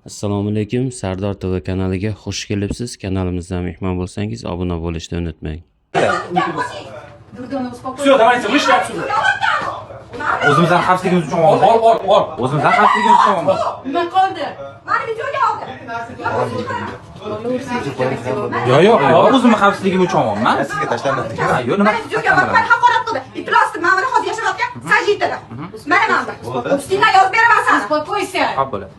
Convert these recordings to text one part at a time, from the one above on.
Assalomu alaykum, Sardor TV kanaliga xush kelibsiz. Kanalimizda mehmon bo'lsangiz, obuna bo'lishni unutmang. Durdona, успокойся. Все, давайте, вышли отсюда. O'zimizdan xavfsizligimiz uchun Ol, olamiz. ol, ol, ol. O'zimizdan xavfsizligimiz uchun olamiz. Nima qoldi? Mani videoga oldi. Yo'q, yo'q, yo'q, o'zimni xavfsizligim uchun olyapman. Sizga tashlanadi. Ha, yo'q, nima? Mana videoga oldi. Mani haqorat qildi. Iflosdi. Mana buni hozir yashayotgan Sajidada. Mana mana bu. Ustingdan yozib beraman sani. Успокойся. Xo'p bo'ladi.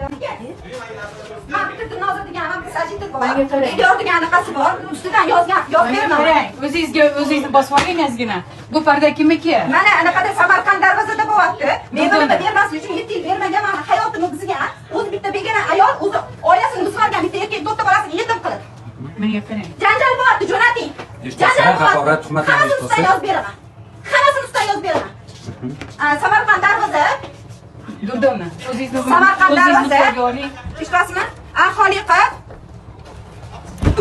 Mana bitta Dilnoza degan, mana bitta Sajida bor. Menga qarang. Elyor degan anaqasi bor. Ustidan yozgan, yozib Menga beraman. qarang. O'zingizga o'zingizni bosib oling ozgina. Bu parda kimniki? Mana anaqada Samarqand darvozada bo'lyapti. Mebelini bermaslik uchun 7 yil bermagan, mani hayotimni buzgan. O'zi bitta begona ayol, o'zi oilasini buzib yuborgan bitta erkak, to'rtta bolasini yetim qilib. Menga qarang. Janjal bo'lyapti, jo'nating. Eshitasiz, Janjal bo'lyapti. haqorat, tuhmatlarni Hammasini ustidan eshitasiz. yozib beraman. Hammasini ustidan yozib beraman. Samarqand darvoza. Durdona, o'zingizni Samarqand o'zingizni darvoza. qo'lga oling. Eshityapsizmi? Aholi qilib.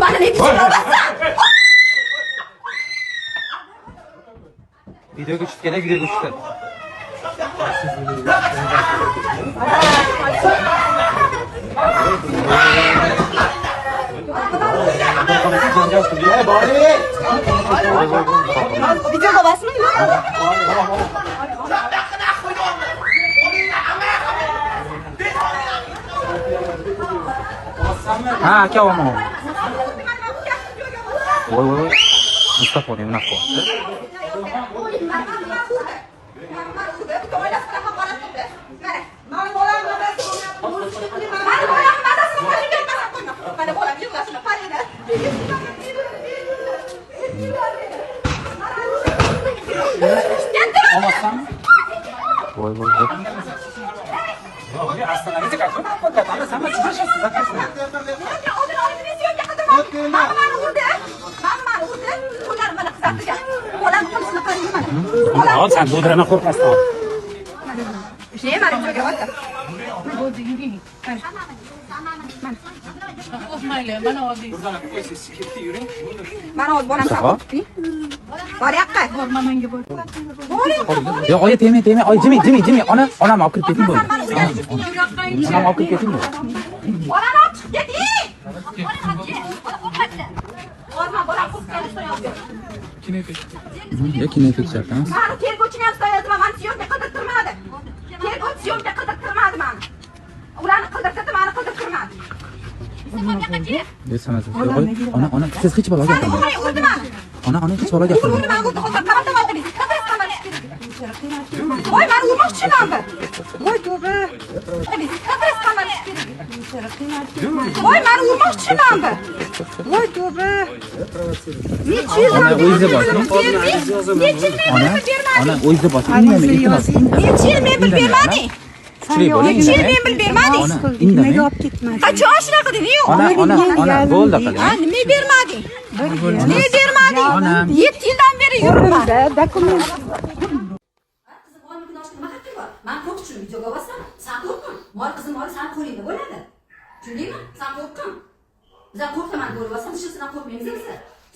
Mana ne deyapsan? Videoga tushib kerak, videoga tushib. Videoga bosmang. Ha, aka olma. Voy, voy, voy. Mustafa oling, unaqa qilyapti. Voy, voy, voy. Остановите, как вы адвокат? Она сама чужая сейчас записана. Ol, sen do'dirama qo'rqmasdan. Bo'ldi, yuring. Qo'rqmanglar, mana oldingiz. Mana hozir bolam Mustafa? Bor yoqqa. Bor, mamangga bor. Yo'q, oyi, tegmang, tegmang. Oyi, jiming, jiming, jiming. Ona, onam olib kirib keting bo'ldi. Onam olib kirib keting bo'ldi. Bolani olib chiqib keting. Hozir bolam qo'rqgan. Yo, kinoeffekt shart emas. Mani tergovchini ham so'yapman, mani syomka qidirtirmadi. Tergovchi syomka qidirtirmadi mani. Ularni qidirtirdi, mani qidirtirmadi. Yo'q, ona, ona, siz hech balo Mani gapirmang. urmang, urdi mani. Ona, ona, hech balo Urdi, gapirmang. urdi, mani urdi, hozir qamaldan oldi. Qamalish kerak. Voy, mani urmoqchiman bir. Voy, tavba. Qamalish kerak. Voy, mani urmoqchiman bir. Voy, tavba. Necha yil Ona, o'zingizni bosing. Necha yil Ona, mebel bermading? ona, o'zingizni bosing. Indamang, iltimos. Necha yil mebel bermading? Kuchli bo'ling, Necha yil indamang. mebel bermading? Ona, indamang. Nimaga olib ketmading? Qachon shunaqa deding? Ona, ona, ona, bo'ldi Ha, qiling. nima bermading? Nima bermading? Onam. 7 yildan beri yuribman. Dokument. Qizim mol mulkini olishga nima haqqing bor? Man qo'rqishim videoga olsam, san qo'rqma. Mol qizim moli sani qo'lingda bo'ladi. Tushundingmi? San qo'rqqin. Bizlar qo'rqaman deb o'ylayapsan, biz sizdan qo'rqmaymiz biz.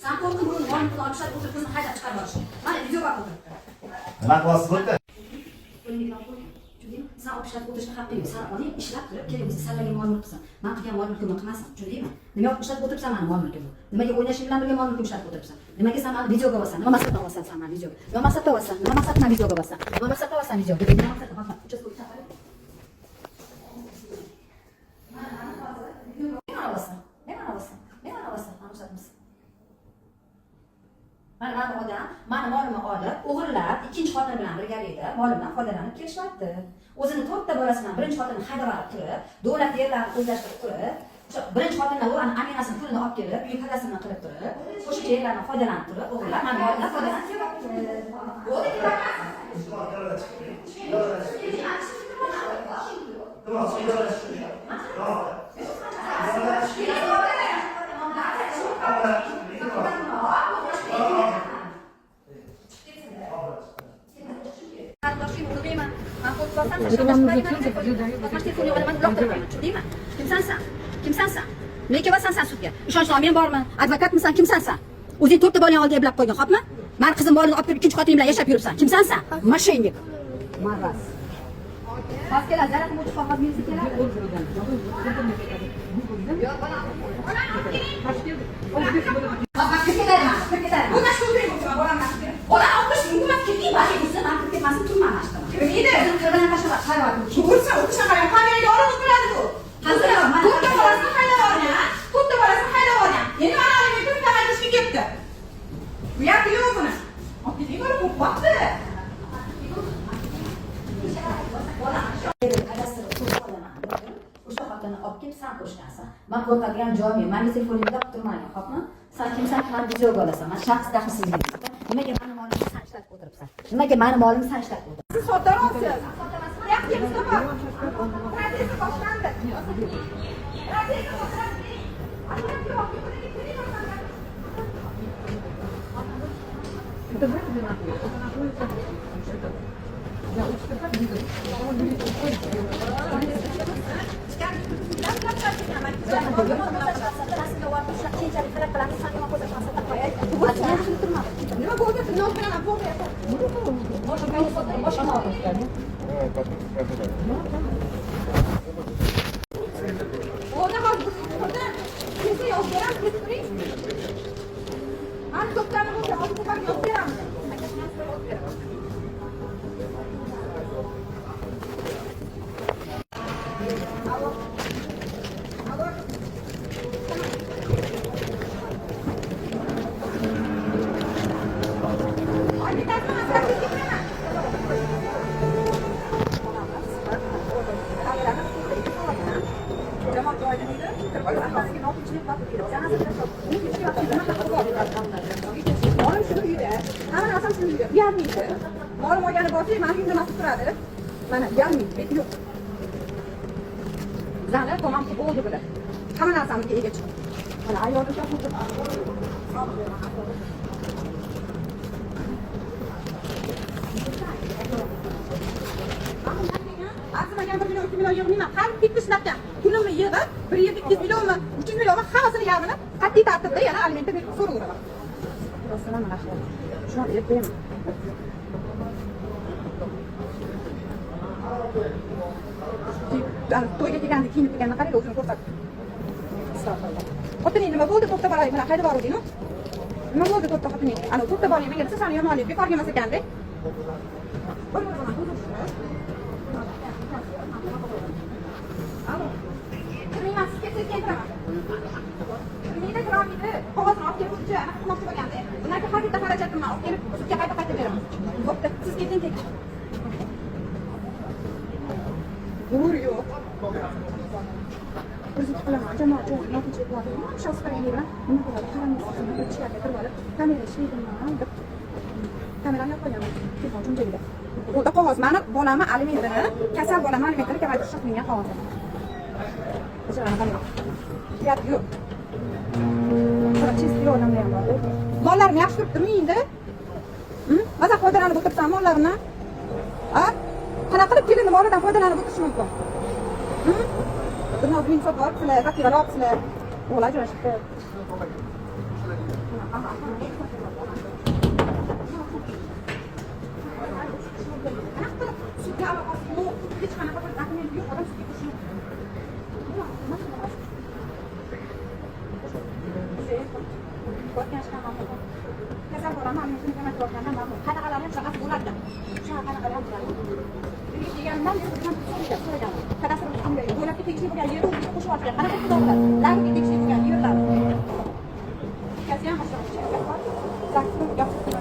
San qo'rqin, buni mol mulkini olib chiqib o'tirib, qizni haydab chiqarib yuborish. Mana videoga o'tiribdi. Nima qilyapsiz bu yerda? Tushundingmi? San olib ishlab o'tirishga haqqing yo'q. San oling, ishlab turib, kerak bo'lsa sallaga mol mulk qilsin. Man qilgan mol mulkimni qilmasin, tushundingmi? Nima olib ishlab o'tiribsan mani mol mulkimni? Nimaga o'ynashim bilan birga mol mulkimni ishlab o'tiribsan? Nimaga san mani videoga olasan? Nima maqsadda olasan san mani videoga? Nima maqsadda olasan? Nima maqsadda mani videoga olasan? Nima maqsadda olasan videoga? Nima maqsadda? Hozir uchastkavoy chaqirib. Nima olasan? Nima olasan? Nima olasan? Mana ruxsatimiz. Mana mana bu odam mani molimni olib, o'g'irlab, ikkinchi xotin bilan birgalikda molimdan foydalanib kelishyapti. O'zini to'rtta bolasi bilan birinchi xotinini haydab olib turib, davlat yerlarini o'zlashtirib turib, o'sha birinchi xotindan u ana aminasini pulini olib kelib, uy kadastrini qilib turib, qo'shimcha yerlardan foydalanib turib, o'g'irlab mani molimdan foydalanib kelyapti. Bo'ldi, Kimsan san? Kimsan san? Nima kelyapsan san sudga? Ishonchnomang bormi? Advokatmisan? Kimsan san? O'zing to'rtta bolang oldiga eplab qo'ygan, xo'pmi? Mani qizim borini olib kelib ikkinchi xotining bilan yashab yuribsan. Kimsan san? Moshennik. Maraz. Hozir keladi, zaradni o'chib qolgan, militsiya keladi. Kirib ketarman, kirib ketarman. Bu mana shu o'tiring bo'lsa, bolamni olib keling. Bolani olib kelish mumkin emas, keting, Bari man kirib ketmasin, turman mana shu. Kirmaydi. Kirmadan tashlab qarab. O'lsa, o'tishdan qarang, kameraga olib o'tiradi bu. To'rtta bolasini haydab olgan, to'rtta bolasini haydab olgan. Endi mana alimentni kamaytirishga kelibdi. Bu yoqda yo'q buni. Olib keting, bola qo'rqyapti. Kadastr olaman. O'sha xotinni olib kelib san qo'shgansan. Man qo'rqadigan joyim yo'q. Mani telefonimda olib turmagin, xo'pmi? San kimsan, mani videoga olasan. Man shaxs daxlsizligim. Nimaga mani molimni san ishlatib o'tiribsan? Nimaga mani molimni san ishlatib o'tiribsan? Siz sotarolsiz. Yo'q, Mustafa. Protesti boshlandi. Protesti boshlandi. Alimentga olib keling, Nima bo'ldi? Tilnoz bilan bo'ldi. O'rda hozir o'rda kelsa yozib beramiz, ketib turing. Mana to'plarni bo'lsa, hozir ko'pam yozib beramiz. Alo. Alo. Ay, bittasini maslahat ketaman. Jamoat joyida deydi, aholiga notinchlik Molim shuni uyida, hamma narsam shuni uyida, uyalmaydi. Molim olgani borsa, mani uyimda masib turadi. Mana uyalmaydi, beti yo'q. Zani tamom qilib bo'ldi bular. Hamma narsamizga ega chiqdi. Mana ayolim Arzimagan 1 million, 2 million yig'mayman. Har bitta ishlabgan pulimni yig'ib, bir yilda 200 millionmi, 300 millionmi hammasini yarmini qat'iy tartibda yana alimentda berib so'raveraman. Rostdan mana shu. Shuni aytaymi? To'yga kelganda kiyinib kelganda qarang, o'zini ko'rsatdi. Astag'firullah. Xotining nima bo'ldi? To'rtta bola bilan qayda boruvding? Nima bo'ldi to'rtta xotining? Ana to'rtta bolang menga desa, seni yomonlik bekorga emas ekanda. Alo. Kirmayman, siz ketsangiz keyin kiraman. Kirmaydi, kirolmaydi. Qog'ozini olib kelib o'zicha anaqa qilmoqchi bo'lganda. Undan keyin har bitta xarajatimni olib kelib sudga qayta-qayta beraman. Bo'pti, siz keting keyin. G'urur yo'q. O'zi qilaman, jamoat joyida notinchlik bo'ladi. Shospraylik bilan nima bo'ladi? Qaramsiz, ichkariga kirib olib, kamera ishlaydimi deb kamerani yoqib qo'yganman telefon cho'ntagida. Qo'lda qog'oz, mani bolamni alimentini, kasal bolamni alimentini kamaytirishga qilingan qog'oz. Gap yo'q. Чистый odamlar ham bor. Mollarim yaxshi turibdimi endi? Maza foydalanib o'tiribsan mollarimni? A? Qanaqa qilib kelinni molidan foydalanib o'tirish mumkin? Bir ming sotib olibsizlar, qatiqlar olibsizlar. O'g'il ajrashibdi. Qanaqa qilib sudga aloqasi yo'q, hech qanaqa bir dokument yo'q, odam sudga kirishi mumkin. Kasal bolamni alimentini kamaytirayotgandan ma'lum. Qanaqalarni ham shunaqasi bo'ladi. Shunaqa qanaqalar ham bo'ladi. Uyga kelganimdan beri so'raganman. Kadastr davlatga tegishli bo'lgan yerni o'ziga qo'shib olgan. Qanaqa xudo biladi? Lagerga tegishli bo'lgan yerlar. Ikkasi ham shunaqa gap bor.